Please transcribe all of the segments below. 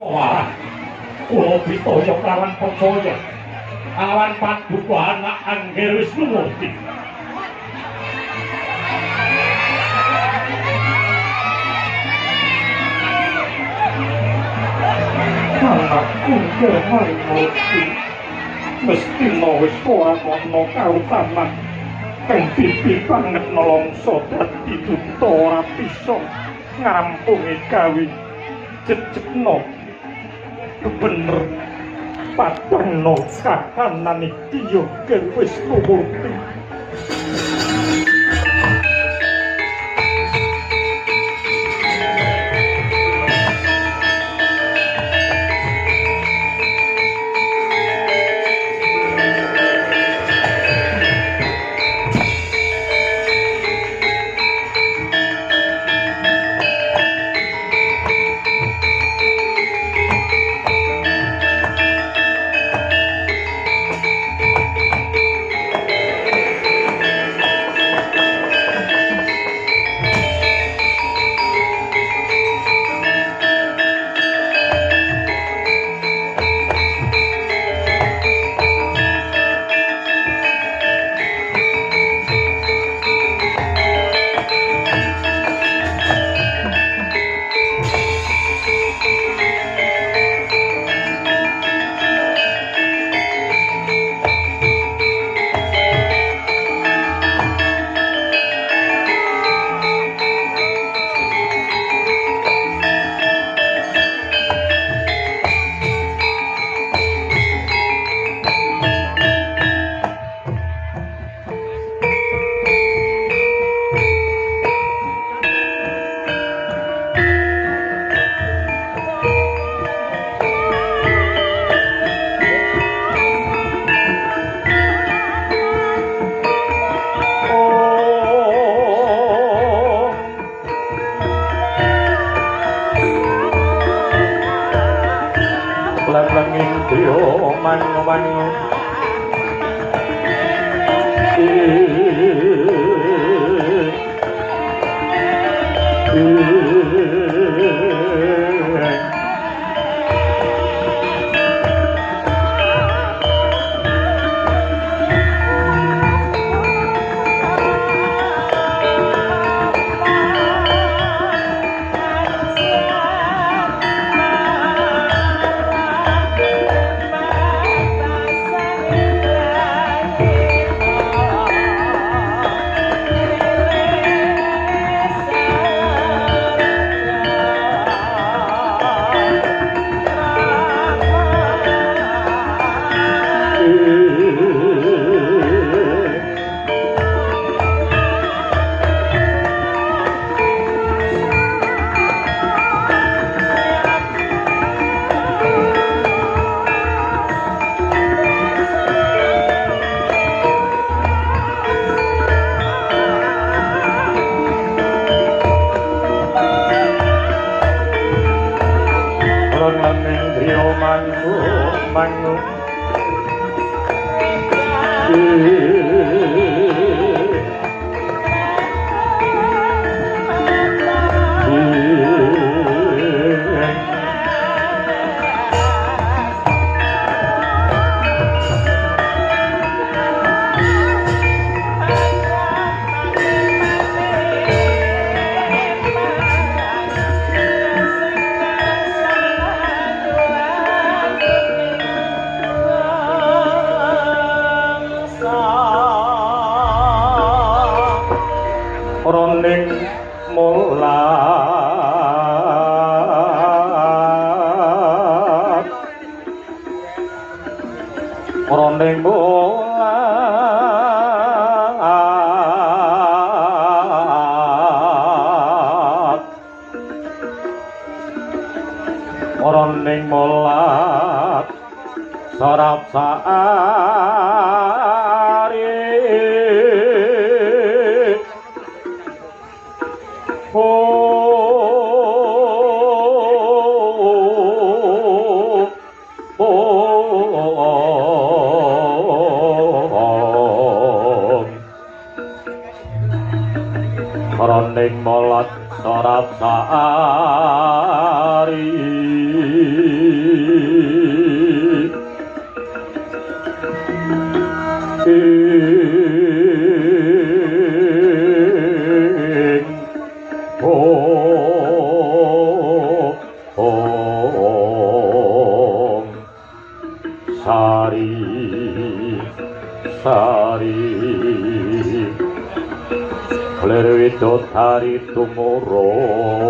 Wah, kula pitaya kelawan percaya awan paduka anak Angger Wisnumurti. Anakku Angger Harimurti mesti wis ora ana kautaman kang pipi banget nelongso dadi duta ora bisa ngrampungi gawe jejegno bener padangno kahanan iki ya Angger Wisnumurti. Roning molat sorap sari. Sari sari lir widodari tumurun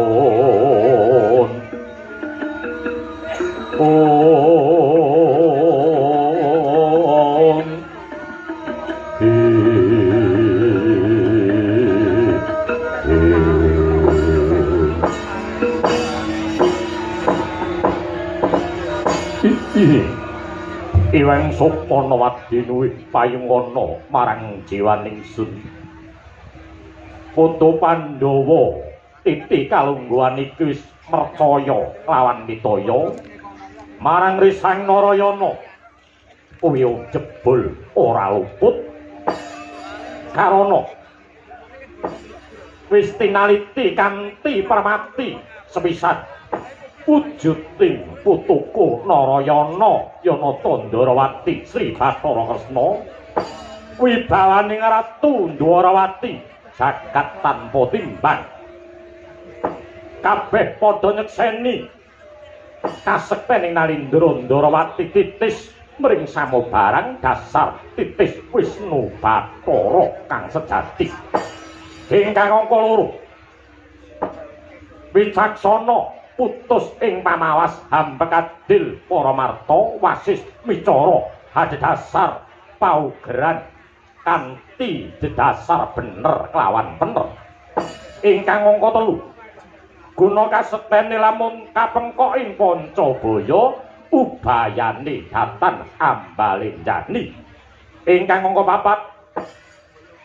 om Iwang sopana wadinuwih payungana marang jiwaning sun. Putu Pandhawa titi kalungguhan iki wis mercaya lawan mitaya marang Risang Narayana kuwi jebul ora luput karana wis tinaliti kanthi permati sepisan wujuding putuku Narayana Yanata Ndharawati Sri Bathara Kresna wibawaning Ratu Ndharawati jagat tanpa timbang kabeh padha nyekseni kasektening Nalindra Ndharawati titis mring samubarang dasar titis Wisnu Bathara kang sejati. Ingkang angka loro wicaksana putus ing pamawas hambekadil paramarta wasis micara hadhasar paugeran kanthi dedasar bener kelawan bener. Ingkang angka telu guna kasektene lamun kapengkok ing Pancabaya ubayane datan ambalenjani. Ingkang angka papat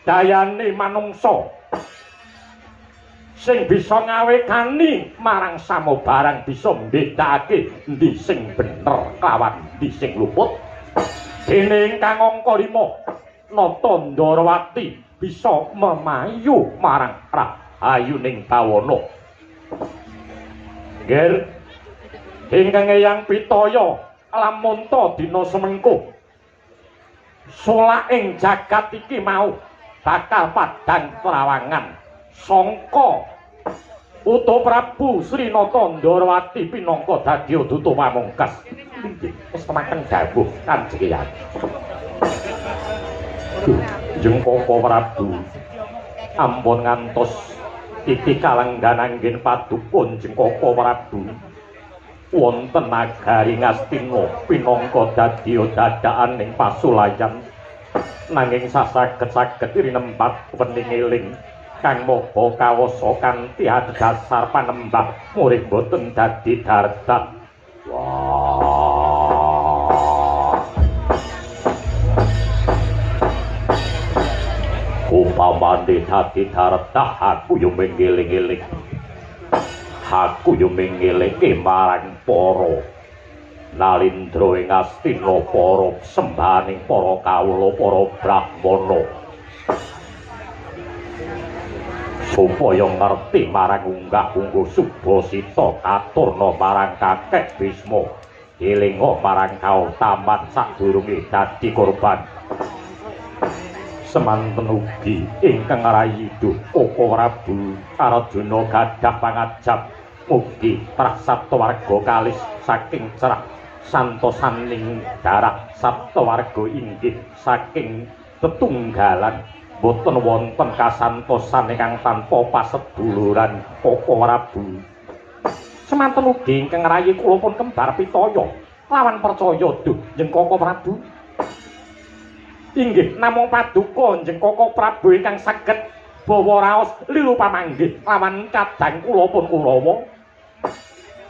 dayane manungsa sing bisa ngawekani marang samubarang bisa mbedakake endi sing bener kelawan endi sing luput. Dene ingkang angka 5 Nata Ndharawati bisa memayu marang rahayuning bawana. Nggih ingkang Eyang Pitaya lamun ta dina semengko solaking jagat iki mau bakal padhang trawangan sangka Uta Prabu Sri Nata Ndharawati pinangka dadi duta pamungkas. Inggih, wis temaken dawuh Kanjeng Eyang. Jeng Koko Prabu ampun ngantos titi kalenggan anggen paduka Jeng Koko Prabu wonten nagari Ngastina pinangka dadi dadakan ing pasulayan nanging sasaged-saged rinembat wening eling kang maha kawasa kanthi adhedhasar panembah murid boten dadi dardat. Wah. Upamane dadi dardah aku yo mengeling-eling. Aku yo mengelingke marang para Nalindra ing Astina, para sembahaning para kawula, para brahmana, supaya ngerti marang unggah-ungguh subasita katurna marang kakek Bisma, elinga marang kautaman sadurunge dadi korban. Semanten ugi ingkang rayi duh Koko Prabu Arjuna gadah pangajap mugi trah saptawarga kalis saking cerah santosaning darah saptawarga inggih saking tetunggalan boten wonten kasantosan ingkang tanpa paseduluran Koko Prabu. Semanten ugi ingkang rayi kula pun kembar pitaya lawan percaya duh jeng Koko Prabu. Inggih namung paduka jeng Koko Prabu ingkang saged bawa raos lilu pamanggih lawan kadang kula pun Kurawa.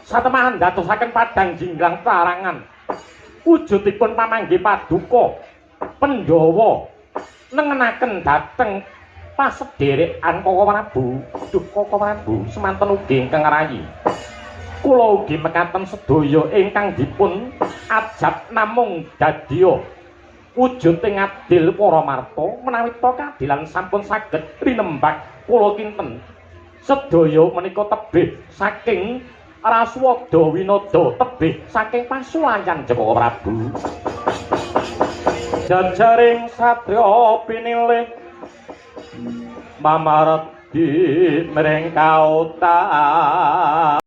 Satemahan dadosaken padang jinglang tarangan wujudipun pamanggih paduka Pandhawa nengenaken dhateng pasederekan Koko Prabu. Duh Koko Prabu, semanten ugi ingkang rayi kula ugi mekaten sedaya ingkang dipun ajab namung dadya wujuding adil para marta menawi ta kadilan sampun saged rinembak kula kinten. Sedaya menika tebih saking raswada winada, tebih saking pasulayan Joko Prabu. Jajaring satriya pinilih mamardi mring kautaman.